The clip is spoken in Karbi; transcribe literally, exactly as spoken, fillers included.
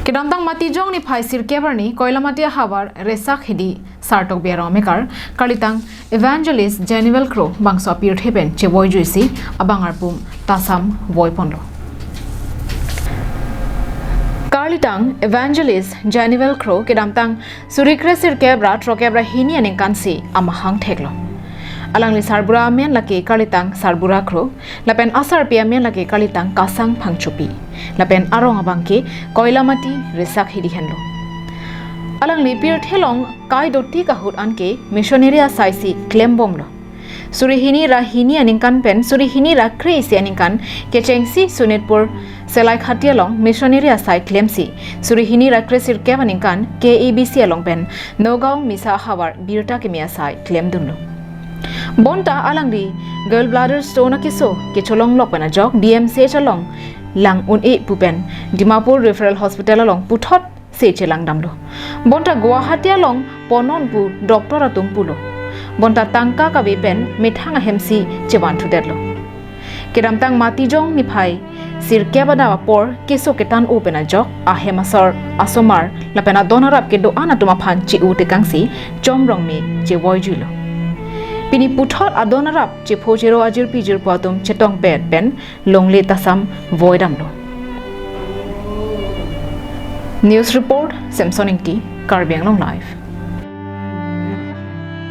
Kedamtang Matijong niphai sirkep arni Koilamati ahavar Resak Hidi Sartok Biarong amekar karlitang Evangelist Janivel Kro bangso apirthe pen chevoijuisi abang arpum tasam voiponlo. Karlitang Evangelist Janivel Kro kedamtang suri kre sirkep ra throkep ra hini aningkansi amahang theklo. Alangli sarbura amen lake karlitang Sarbura Kro, lapen asarpi amen lake karlitang Kasang Phangchopi, lapen arong abangke Koilamati Resak Hidi henlo. Alangli pirthe along kai dotik ahut anke missionary asaisi klembomlo. Suri hini ra hini aningkan pen suri hini ra kre-isi aningkan kechengsi Sonitpur Selaikhathi along missionary asai klemsi suri hini ra kre sirkep aningkan K A B C along pen Nagaon Misa ahavar birta keme asai klemdunlo. Bonta alangli gallbladder stone akeso kecholonglok pen ajok D M C H along lang un-e pu pen Dimapur Referral Hospital along puthot se chelangdamlo. Bonta Guwahati along ponnon pu doctor atum pulo. Bonta tangka kave pen methang ahemsi chevanthudetlo. Kedamtang Matijong niphai sirkep adap apor keso ketan-o pen ajok ahem asor asomar lapen adon arap kedo-an atum aphan che-u tekangsi chomrongme chevoijuilo. Pini puthot adon arap chepho chero ajirpi jirpo atum chetongpet pen longle tasam voidamlo. News report, Samson Ingti, Karbi Anglong Live.